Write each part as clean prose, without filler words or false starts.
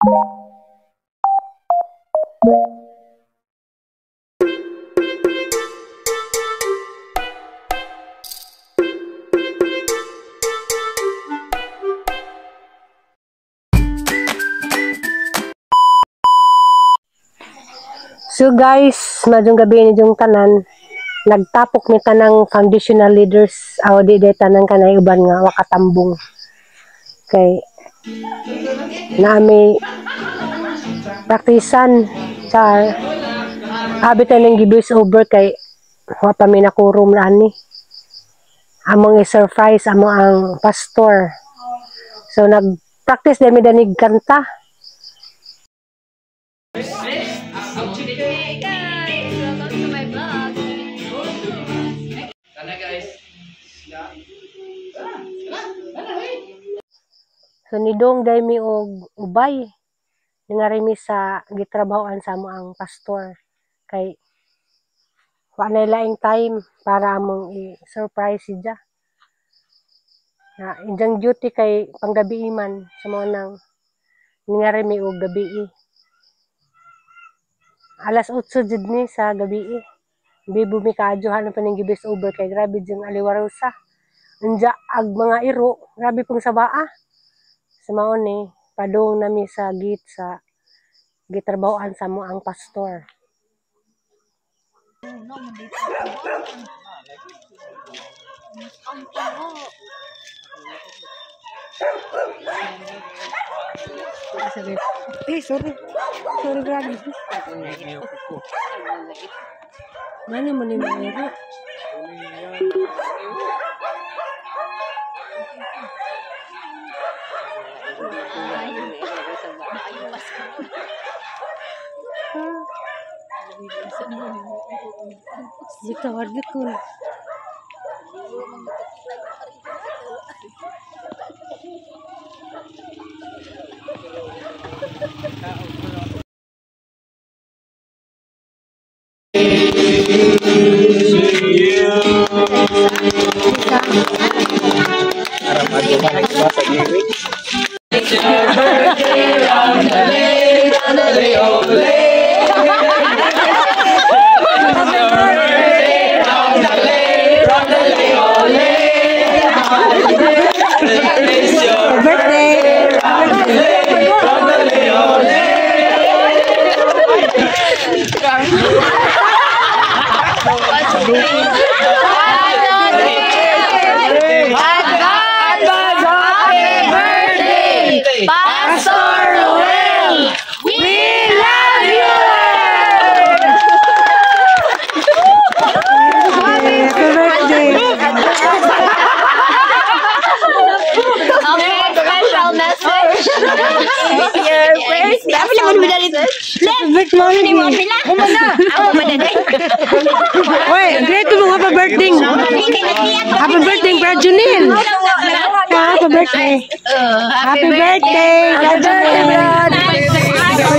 So guys, maayong gabii ninyong tanan. Nagtapok mi tanang foundational leaders aw di day tanan kanay uban nga wakatambong. Kay naami praktisan char. Abi ta nang gi-voice over kay wa pa mi nakurum na ani. Among i-surprise amo ang pastor. So nag-practice din mi danig kanta. Hey guys, welcome to my vlog. Tana, guys. So nidong day mi og ubay. Ningari mi sa gitrabahoan sa amo ang pastor kay wa na laing time para among i-surprise siya. Na iyang duty kay panggabi man sa mao nang ningari mi og gabii. Alas 8 jud ni sa gabii. Bibo mi kaadyo pa ning gi-voice over kay grabe jud aliwarosa. Unja ag mga iro, grabe pong sabaa. Sa mao ni padung nami sa gate sa gitrabahoan sa amo ang pastor. Eh, sorry. Sorry, grabe. Mana mo ni mga iro? Bitawar ko. Pastor Ruel, we love you! Happy birthday! Okay, special message. Your birthday. Happy birthday! Uy, great mo happy birthday! Happy birthday, Brad Junil! Happy birthday! Happy birthday, Brad Junil!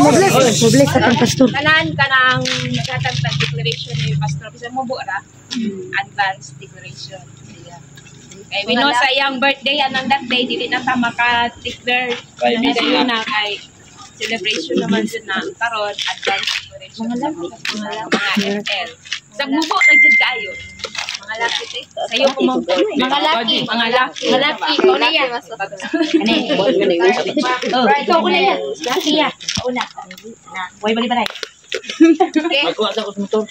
Mo-bless, mo-bless atong pastor. Tanan kanang naghatag tag declaration ni pastor bisan mo buo ra advance declaration. Kay we know sa iyang birthday anang that day dili na ta maka-declare Kay busy na na. na kay celebration naman jud na karon advance declaration mga mga FL. Sa mubo ra jud kaayo. Mga laki Sayo po mo. Mga laki. Mga laki. Mga laki. Ikaw na yan. Oh, ikaw una yan. Laki ya. Una. Na. Way bali balay. Okay. Magkuha sa motor.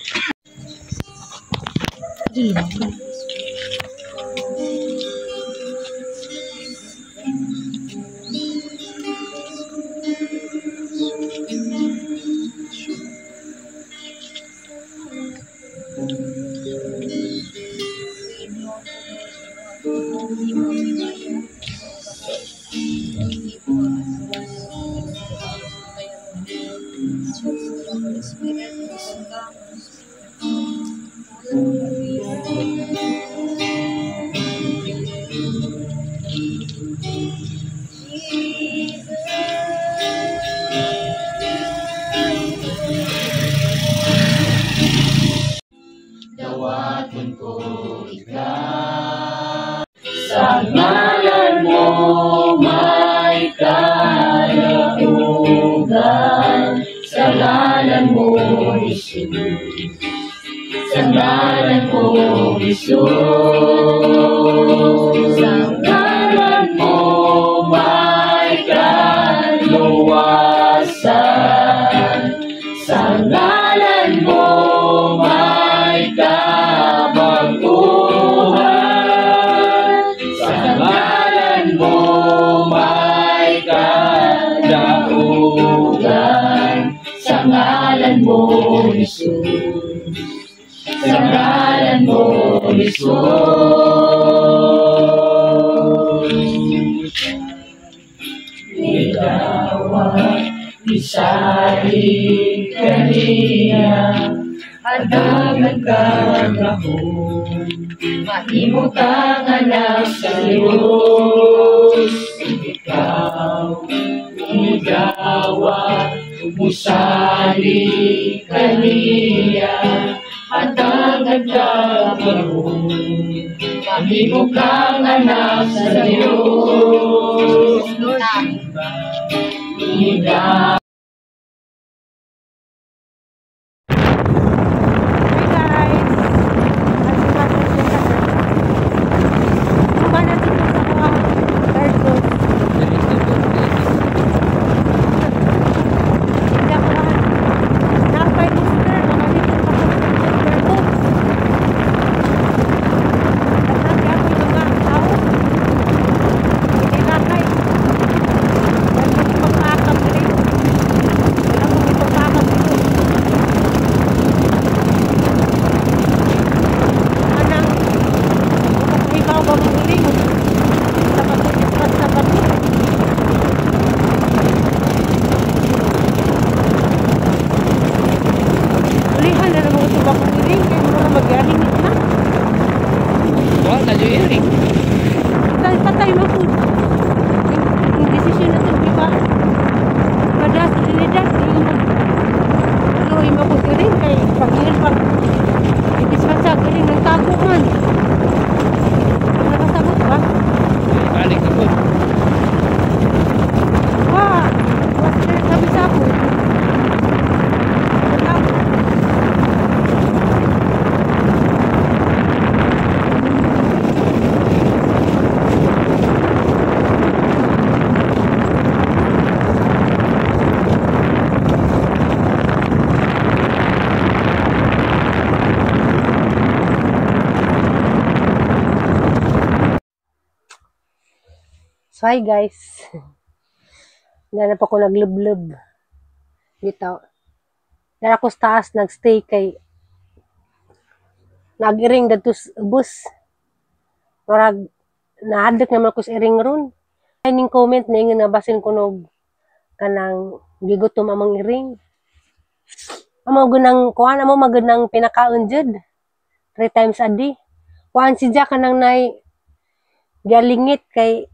Dawaton ko ikaw. Sa ngalan mo may kalaon. Jesus. Sa ngalan mo, Jesus. Sa ngalan mo may kaluwasan. Sa ngalan mo may kabaguhan. Sa ngalan mo may kadaugan. Sa ngalan mo, Jesus. Sa ngalan mo, Jesus. Ikaw isalig kaniya, hatagan ka gahom, mahimo kang anak sa Diyos. Ikaw, umudawa, umusalig kaniya, hatagan ka gahom, mahimo kang anak sa Diyos. Ikaw. Hi guys! Tumba natin sa mga third dose. Hindi ako napay booster. Makalitin pa ko sa September 2. Nagsabi ako yung mga tao. Hindi lakay. Dahil kung ipagpaakap rin. Wala kong ipagpaakap dito. Anang ikaw ba maguling? Sa pagkulit sa bato. Ulihan na naman ito ba kumiling? Kaya mga mag-alingit na. Wala na dyan eh. Patay, patay mo po. Yung desisyon na ito, di ba? Padas, dilidas, di mo. Tuloy mo ko rin kay pag-ilan pag itispansa, galing ng tago man. Nakasabot ba? Balik ako. Wah, master sabi sa ako. Nagtago. So, hi guys. Hindi na pa ko naglublob. Dito. Dara ko sa taas nagstay kay nag-iring dadto sa bus. Murag nahadlok naman ko sa iring ron. Ay ning comment na ingon nga basin ko nog kanang gigutom among iring. Amo gunang kuan amo magud nang pinakaon jud. 3 times a day. Kuan si Jack kanang nay galingit kay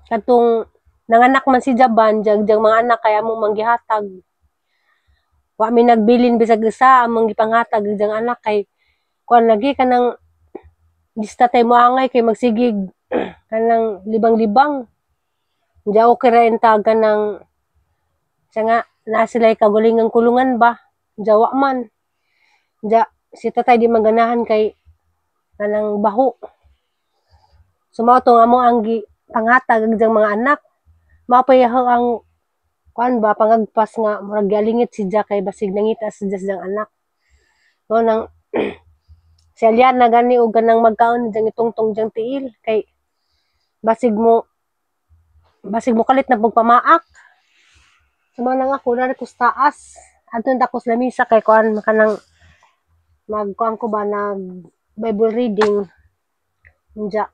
katong nanganak man si Jaban jag jag mga anak kay among manggihatag. Wa mi nagbilin bisag isa among gipanghatag jang anak kay kuan lagi kanang dista tay moangay kay magsigig kanang libang-libang. Diya okay ra inta kanang siya nga naa sila'y kagulingang kulungan ba. Diya wa man. Diya si tatay di maganahan kay kanang baho. Sumao to nga mo ang gi panghatag ang diyang mga anak. Mapayaho ang kuan ba pangagpas nga murag gialingit si Jack kay basig nangita si Jack diyang anak. Mao nang si Aliana gani og ganang magkaon diyang itungtong diyang tiil kay basig mo kalit na pagpamaak. So mao nang ako nari ko sa taas. Adto na ko sa lamisa kay kuan kanang magkuan ko ba nag Bible reading. Unja.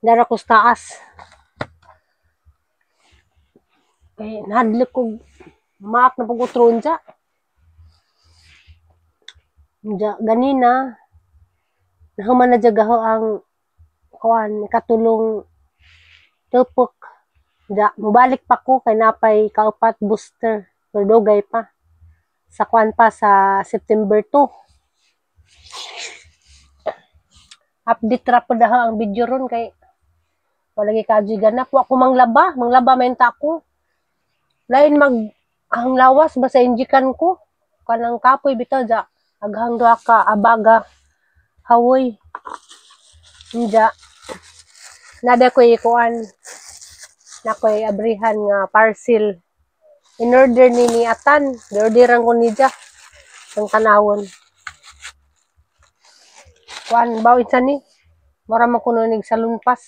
Dara ko sa taas. Kay nahadlok ko maak na pag-utro unja. Unja ganina nahuman na jagaho ang kuan katulong tupok. Unja mobalik pa ko kay napay kaupat booster pero dugay pa. Sa kuan pa sa September 2. Update ra po daha ang video ron kay wala gyud kaadyoy ganap. Wa ko manglaba, manglaba man ta ko. Lain mag ang lawas ba sa injikan ko. Kanang kapoy bitaw ja. Aghang duha ka abaga hawoy. Inja. Nada ko'y kuan. Na ko'y abrihan nga parcel. In order ni Atan. Orderan ko ni ja. Ang tanawon. Kuan bawin sa ni. Mura man kuno nig salunpas.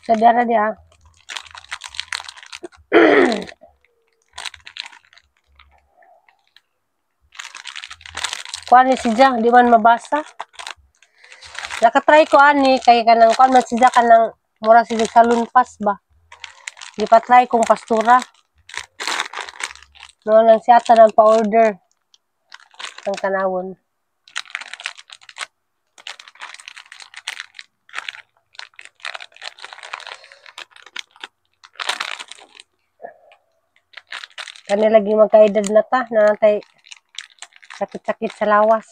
Sadara dia. Kuan ni siya, di man mabasa. Nakatry ko ani kay kanang kuan man siya kanang mura siya salunpas ba. Di pa try kong pastura. No nang siya tanang pa-order ang kanawon. Kani lagi magkaedad na ta, nanatay sakit-sakit sa lawas.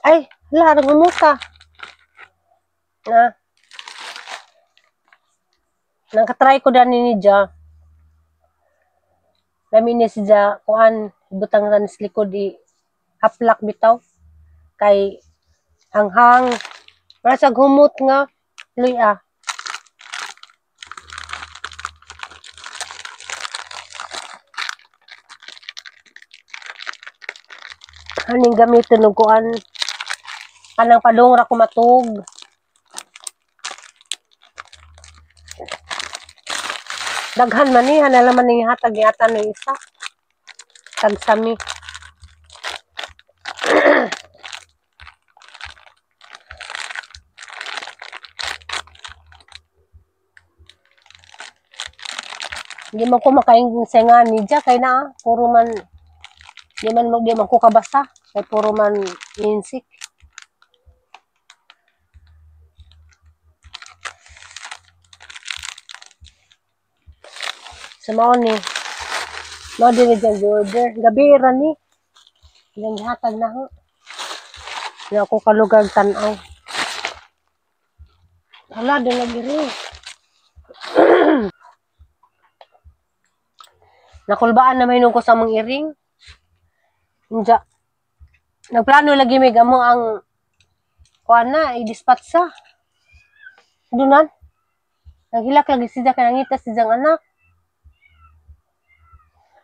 Ay, hala, nagumuta. Na. Nangka-try ko dani ni Ja. Lami ni si Ja, kuan, butang sa likod i haplak bitaw. Kay hanghang, para sa humot nga, luya. Aning gamitin og kuan kanang padung ra ko matug. Daghan man ni hanala man ning hatag yata ni isa. Tagsami. Hindi man ko makaing senga ni ja kay na puro man di man ko kabasa. Kay puro man insik. Sa mao ni. Mao din ni dyan order. Gabi ra ni. Diyan gihatag na ho. Di ako kalugag tan-aw. Hala, di lagi rin. Nakulbaan na may ko sa mong iring. Inja. Nagplano lagi may gamo ang kuan na i-dispatch sa. Dunan. Naghilak lagi siya kay nangita si jang anak.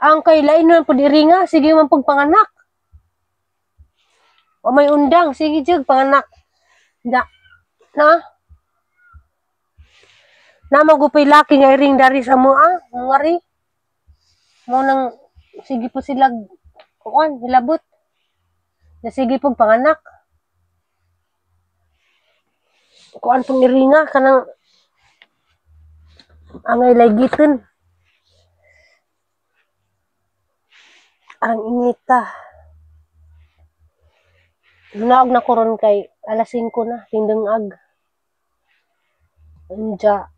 Ang kay lain man pud iringa, sige man pud panganak. O may undang, sige jud panganak. Da. Na. Na magupay laki nga iring dari sa mo ah, ngari. Mo nang sige po sila kuan, hilabot. Na sige pong panganak. Kuan pong iringa kanang angay laygiton. Ang inita. Lunaog na koron kay alas 5 na tindengag. Unja.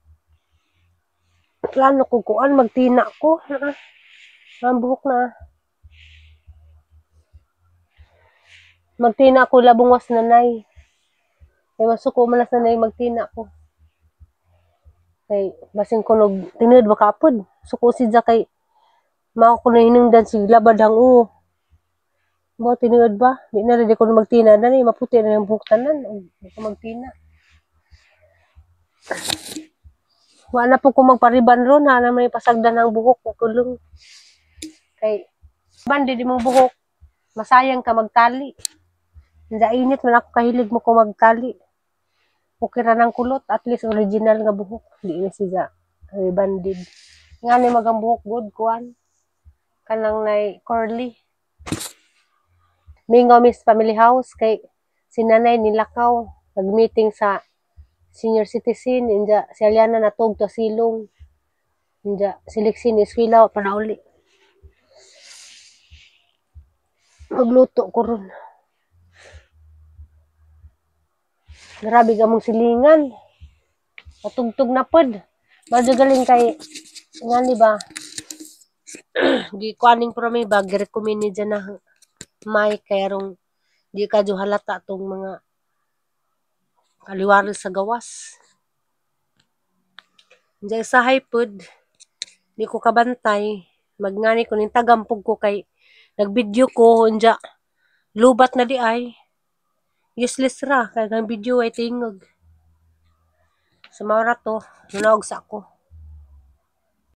Plano ko kuan magtina ko. Ang buhok na. Magtina ko labungwas nanay. Kay masuko man na sanay magtina ko. Kay basin ko nog tinud ba kapod. Suko si ja kay mao ko na hinungdan si labad hang uo. Mo tinuod ba? Di na di ko magtina dani maputi na ang buhok tanan. Di ko magtina. Wala po ko magpariban ron ha na may pasagdan ang buhok ko kulong. Kay bandi di mo buhok. Masayang ka magtali. Inja init man ako kahilig mo ko magtali. Okay ra ng kulot, at least original nga buhok. Di na siya rebanded. Nga ni magang buhok good kuan. Kanang nay curly. Mingaw Miss Family House kay si nanay nilakaw nagmeeting sa senior citizen inja si Aliana natug to silong. Inja si Lexin eskwela pa nauli. Magluto ko ron. Grabe ka mong silingan. Patugtog na pod. Medyo galing kay nga ni ba gi kuaning pro mi ba, gi-recommend ni dyan na mic kay arong di ka dyo halata tong mga kaliwari sa gawas. Diyan sa pod, di ko kabantay, magngani ko ning tagampog ko kay nagvideo ko unja lubat na di ay useless ra kay ang video ay tingog. Sa mao ra to, munaog sa ako.